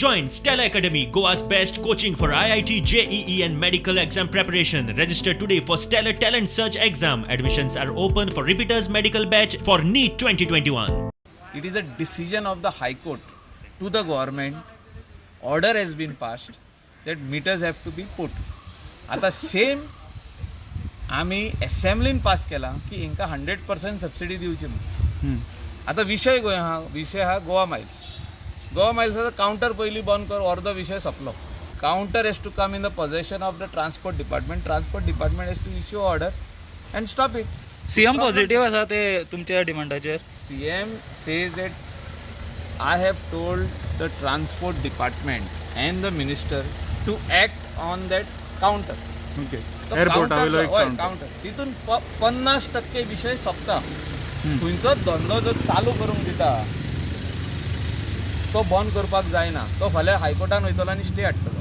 Join Stellar Academy, Goa's best coaching for IIT, JEE, and medical exam preparation. Register today for Stellar Talent Search exam. Admissions are open for repeaters medical batch for NEET 2021. It is a decision of the High Court to the government. Order has been passed that meters have to be put. आता same आमी एसेंब्लीन pass केला की हिंकां 100% subsidy दिवची म्हणून. आतां विशय खंय आहा? विशय आहा गोवा मायल्स. गोवा मायल्साचो कावंटर पयलीं बंद कर, अर्दो विशय सोंपलो. Counter has to come in the possession of the transport department. Transport department has to issue order and stop it. CM positive आसा ते तुमच्या डिमांडाचेर? CM says that I have told the transport department and the minister to act on that counter. तो एअरपोर्टा counter वयलो एक हय, counter. Counter तितून 50% विशय सोंपता. खंयचोच धंदो जर चालू करूंक दिता, तो बंद करपाक जायना. तो फाल्यां हायकोर्टान वयतलो आनी स्टे हाडटलो.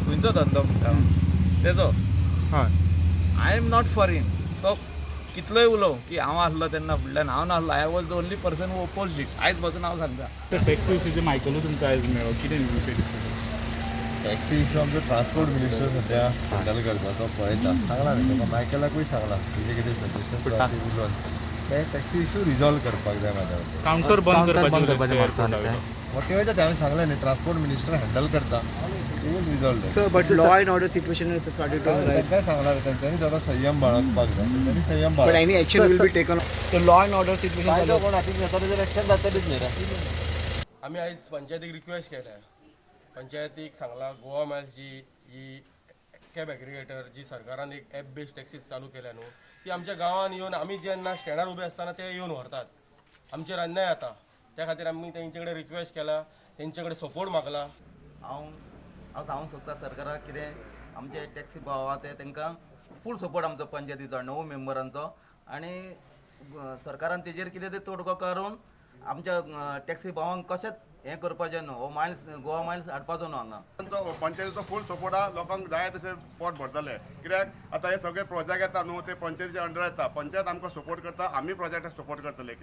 खंयचो धंदो म्हणटा तेजो. I am not for him. तो कितलोय उलोव की हांव आसलो तेन्ना फुडल्यान, हांव नासलो. I was the only person who oppose it. आयज बसून हांव सांगता. टॅक्सी इशूचे मायकलू तुमकां आयज मेळ्ळो, कितें विशय डिस्कस? टॅक्सी इशू आमचो ट्रान्सपोर्ट मिनिस्टर सध्या हँडल करता. तो पळयता, सांगला न्ही ताका, मायकलाकूय सांगला, तुजें कितें सजेशन आसा ते उलोवन ते टॅक्सी इशू रिजॉल्व करपाक जाय म्हाज्या मते. कावंटर बंद करपाचें एअरपोर्टा वयलो. मोटे वयता ते, हांवें सांगलें न्ही, ट्रान्सपोर्ट मिनिस्टर हँडल करता, ते will resolve. Sir, but law and order situation has started to arise. तांकांय सांगला रे, तेंच्यांनी थोडो संयम बाळगपाक जाय, तेंच्यांनी संयम But बाळग. any action will be taken. The law and order situation. कायदो कोण हातीन घेता तेजेर एक्शन जातलीच न्ही रे. आमी आयज पंचायतीक रिक्वेस्ट केल्या. पंचायतीक सांगलां, गोवा मायल्स जी ही कॅब एग्रिगेटर जी सरकारान एक एप बेस्ड टॅक्सीज चालू केल्या न्हू, ती आमच्या गांवांत येवन आमी जेन्ना स्टँडार उबे आसतना ते येवन व्हरतात. आमचेर अन्याय जाता. त्या खातीर आमी तेंचे कडेन रिक्वेस्ट केला, तेंचे कडेन सपोर्ट मागला. हांव हांव सांगूंक सोदता सरकाराक, कितें आमचे टॅक्सी भाव आहा ते तांकां फूल सपोर्ट आमचो पंचायतीचो णव मेंबरांचो आनी सरकारान तेजेर कितें ते तोडगो करून आमच्या टॅक्सी भावांक कशेंच हें करपाचें न्हू. हो मायल्स, गोवा मायल्स हाडपाचो न्हू हांगा. पंचायतीचो फूल सपोर्ट आहा. लोकांक जाय तशें पोट भरतले, कित्याक आतां हे सगळे प्रोजेक्ट येता न्हू, ते पंचायतीच्या अंडर येता. पंचायत आमकां सपोर्ट करता, आमी प्रोजेक्टाक सपोर्ट करतले.